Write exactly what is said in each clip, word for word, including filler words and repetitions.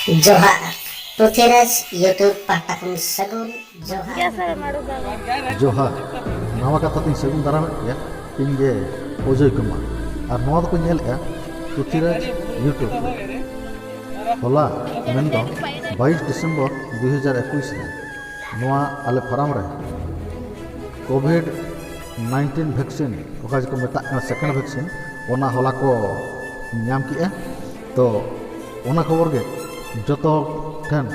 ᱡᱚᱦᱟᱨ᱾ ᱯᱨᱤᱛᱷᱤᱨᱟᱡᱽ YouTube ᱯᱟᱦᱴᱟ ᱠᱷᱚᱱ ᱥᱟᱹᱜᱩᱱ ᱡᱚᱦᱟᱨ᱾ ᱡᱚᱦᱟᱨ᱾ ᱱᱟᱣᱟ ᱠᱟᱛᱷᱟ ᱛᱤᱧ ᱥᱟᱹᱜᱩᱱ ᱫᱟᱨᱟᱢᱮᱫ ᱯᱮᱭᱟ᱾ ᱤᱧ ᱜᱮ ᱚᱡᱚᱭ ᱠᱩᱢᱟᱨ᱾ ᱟᱨ ᱱᱚᱣᱟ ᱫᱚᱠᱚ ᱧᱮᱞᱮᱫᱼᱟ ᱯᱨᱤᱛᱷᱤᱨᱟᱡᱽ YouTube ᱨᱮ᱾ ᱦᱚᱞᱟ ᱢᱮᱱᱫᱚ ᱵᱟᱭᱤᱥ ᱰᱤᱥᱮᱢᱵᱚᱨ ᱫᱩ ᱦᱟᱡᱟᱨ ᱮᱠᱩᱥ ᱨᱮ ᱱᱚᱣᱟ ᱟᱞᱮ ᱯᱷᱟᱨᱟᱢ ᱨᱮ ᱠᱳᱵᱷᱤᱰ ᱱᱟᱭᱤᱱᱴᱤᱱ ᱵᱷᱮᱠᱥᱤᱱ, ᱚᱠᱟ ᱡᱮᱠᱚ ᱢᱮᱛᱟᱜ ᱠᱟᱱᱟ ᱥᱮᱠᱮᱱᱰ ᱵᱷᱮᱠᱥᱤᱱ, ᱚᱱᱟ ᱦᱚᱞᱟ ᱠᱚ ᱧᱟᱢ ᱠᱮᱜᱼᱟ᱾ ᱛᱚ ᱚᱱᱟ ᱠᱷᱚᱵᱚᱨ ᱜᱮ ᱡᱚᱛᱚ ᱴᱷᱮᱱ᱾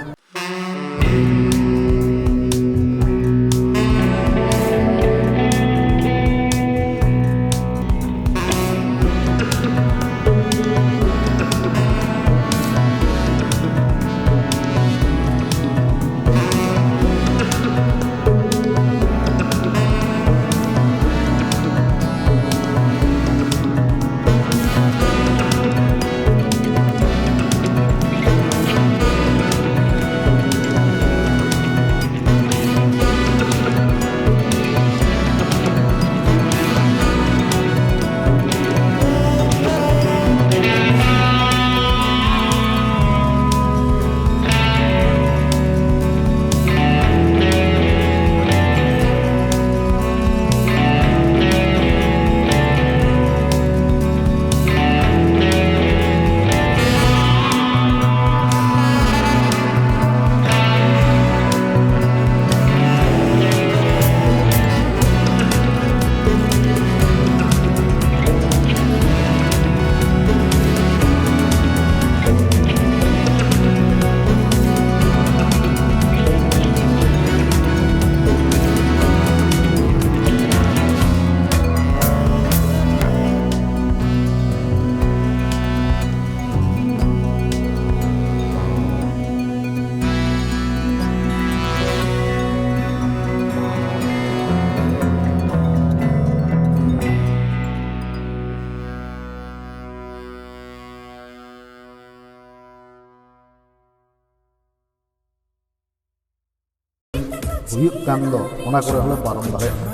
ᱦᱩᱭᱩᱜ ᱠᱟᱱ ᱫᱚ, ᱚᱱᱟ ᱠᱚᱨᱮ ᱦᱚᱸᱞᱮ ᱯᱟᱨᱚᱢ ᱫᱟᱲᱮᱭᱟᱜᱼᱟ᱾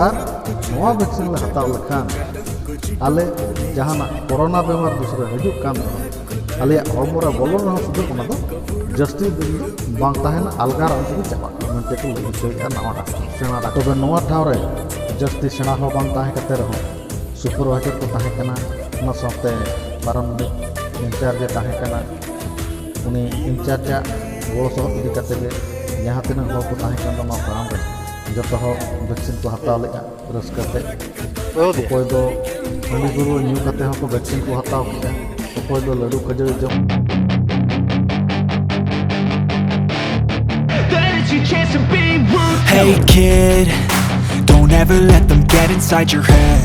ᱟᱨ ᱱᱚᱣᱟ ᱵᱷᱮᱠᱥᱤᱱ ᱞᱮ ᱦᱟᱛᱟᱣ ᱞᱮᱠᱷᱟᱱ ᱟᱞᱮ ᱡᱟᱦᱟᱱᱟᱜ ᱠᱳᱨᱳᱱᱟ ᱵᱮᱢᱟᱨ ᱫᱤᱥᱚᱢ ᱨᱮ ᱦᱤᱡᱩᱜ ᱠᱟᱱ ᱨᱮᱦᱚᱸ, ᱟᱞᱮᱭᱟᱜ ᱦᱚᱲᱢᱚ ᱨᱮ ᱵᱚᱞᱚᱱ ᱨᱮᱦᱚᱸ ᱥᱩᱫᱷᱩ ᱚᱱᱟ ᱫᱚ ᱡᱟᱹᱥᱛᱤ ᱫᱤᱱ ᱫᱚ ᱵᱟᱝ ᱛᱟᱦᱮᱱᱟ, ᱟᱞᱜᱟ ᱨᱟᱱ ᱛᱮᱜᱮ ᱪᱟᱵᱟᱜᱼᱟ ᱢᱮᱱᱛᱮ ᱠᱚ ᱞᱟᱹᱭ ᱦᱚᱪᱚᱭᱮᱫᱼᱟ ᱱᱟᱣᱟ ᱰᱟᱠᱛᱟᱨ, ᱥᱮᱬᱟ ᱰᱟᱠᱛᱟᱨ᱾ ᱛᱚᱵᱮ ᱱᱚᱣᱟ ᱴᱷᱟᱶ ᱨᱮ ᱡᱟᱹᱥᱛᱤ ᱥᱮᱬᱟ ᱦᱚᱸ ᱵᱟᱝ ᱛᱟᱦᱮᱸ ᱠᱟᱛᱮ ᱨᱮᱦᱚᱸ ᱥᱩᱯᱟᱨᱵᱷᱟᱭᱡᱟᱨ ᱠᱚ ᱛᱟᱦᱮᱸ ᱠᱟᱱᱟ, ᱚᱱᱟ ᱥᱟᱶᱛᱮ ᱯᱟᱨᱟᱢᱮᱰᱤᱠ ᱤᱱᱪᱟᱨᱡᱽ ᱮ ᱛᱟᱦᱮᱸ ᱠᱟᱱᱟ᱾ ᱩᱱᱤ ᱤᱱᱪᱟᱨᱡᱽ ᱟᱜ ᱜᱚᱲᱚ ᱥᱚᱦᱚᱫ ᱤᱫᱤ ᱠᱟᱛᱮ ᱜᱮ ᱡᱟᱦᱟᱸ ᱛᱤᱱᱟᱹᱜ ᱦᱚᱲ ᱠᱚ ᱛᱟᱦᱮᱸ ᱠᱟᱱ ᱱᱚᱣᱟ ᱯᱷᱟᱨᱢ ᱨᱮ, ᱡᱚᱛᱚ ᱦᱚᱲ ᱵᱷᱮᱠᱥᱤᱱ ᱠᱚ ᱦᱟᱛᱟᱣ ᱞᱮᱫᱼᱟ ᱨᱟᱹᱥᱠᱟᱹ ᱛᱮ᱾ ᱚᱠᱚᱭ ᱫᱚ ᱦᱟᱺᱰᱤ ᱯᱟᱹᱣᱨᱟᱹ ᱧᱩ ᱠᱟᱛᱮ ᱦᱚᱸᱠᱚ ᱵᱷᱮᱠᱥᱤᱱ ᱠᱚ ᱦᱟᱛᱟᱣ ᱠᱮᱫᱼᱟ, ᱚᱠᱚᱭ ᱫᱚ ᱞᱟᱹᱰᱩ ᱠᱷᱟᱹᱡᱟᱹᱲᱤ ᱡᱚᱢ᱾ Hey kid, don't ever let them get inside your head.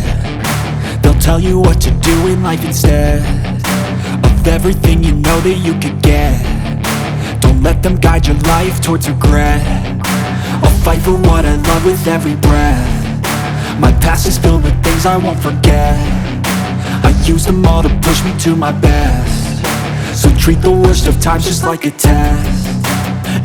They'll tell you what to do in life instead of everything you know that you could get. Don't let them guide your life towards regret. I'll fight for what I love with every breath. My past is filled with things I won't forget. I use them all to push me to my best. So treat the worst of times just like a test.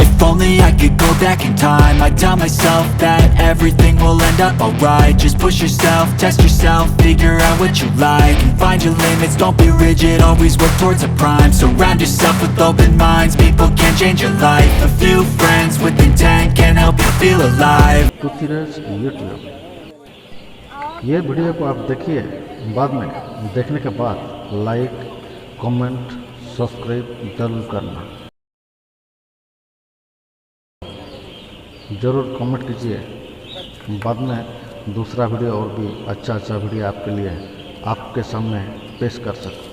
If only I could go back in time, I'd tell myself that everything will end up alright. Just push yourself, test yourself, figure out what you like, and find your limits. Don't be rigid, always work towards a prime. Surround yourself with open minds, people can change your life. A few friends with intent can help you feel alive. Prithviraj YouTube। ये video को आप देखिए, बाद में देखने के बाद like, comment, subscribe जरूर करना। जरूर कमेंट कीजिए, बाद में दूसरा वीडियो और भी अच्छा अच्छा वीडियो आपके लिए, आपके सामने पेश कर सकते।